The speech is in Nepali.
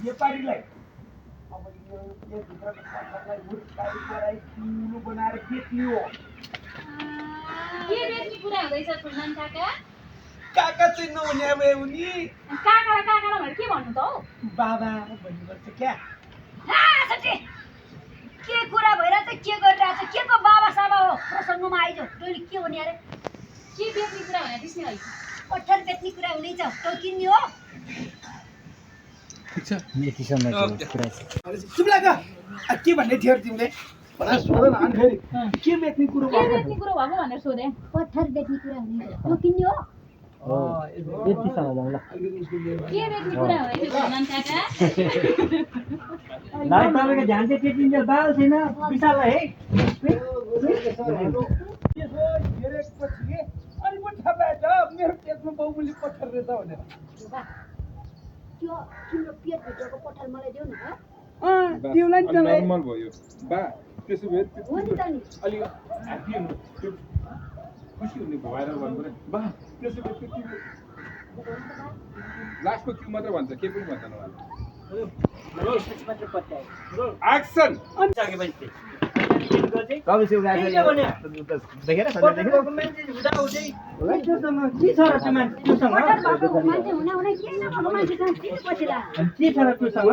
व्यापारीलाई अब यो भित्रको पत्थरलाई हुर्काई पराई किलो बनाएर बेच्ने हो। के बेच्ने कुरा हुँदैछ फुलमान काका? काका चाहिँ नहुने अब उनी काका भनेर के भन्नु त हौ? बाबा भन्नुपर्छ क्या। के कुरा भइरहेछ, के गरिरहेछ, के को बाबा साबा हो? प्रसङ्गमा आइज तैँले के हो नि अरे? के बेच्ने कुरा भने त्यसले है? पत्थर बेच्ने कुरा हुँदैछ, तँ किन्ने हो? ठिक छ मेथीसँग कुरा छ। चुप लाग। के भन्ने थियो तिमीले? भला सोध न अनि फेरि के बेच्ने कुरो के बेच्ने कुरो भएको भनेर सोधे। पत्थर बेच्ने कुरा हुँदैछ, तँ किन्ने हो? मेथीसँग जाउँ ल। के बेच्ने कुरा हुँदैछ फुलमान काका? ल तपाईँको ध्यान चाहिँ त्यतिन्जेल बाल छैन विशाललाई है। यसो हेरेपछि के अनि पो थाहा पाएछ मेरो पेटमा बाउले पत्थर रहेछ भनेर। त्यो तिम्रो पेटभित्रको पत्थर मलाई देऊ न त। तिमीलाई नि तँलाई नर्मल भयो बा। त्यसो भए हो नि त नि। अलि ह्याप्पी हुनु त्यो खुसी हुने भएर भन्नु पर्यो बा। त्यसो भए त्यो तिम्रो लास्टको क्यु मात्र भन्छ, के पनि भन्दैन उहाँले। एक्सन कब से उगा के भन्यो? देखेर पत्थरको मान्छे हुँदा हुँदै त्योसँग के छ र त्यो मान्छे त्योसँग पत्थर भएको मान्छे हुना हुना के नभएको मान्छेसँग किन पसेला? के छ र त्योसँग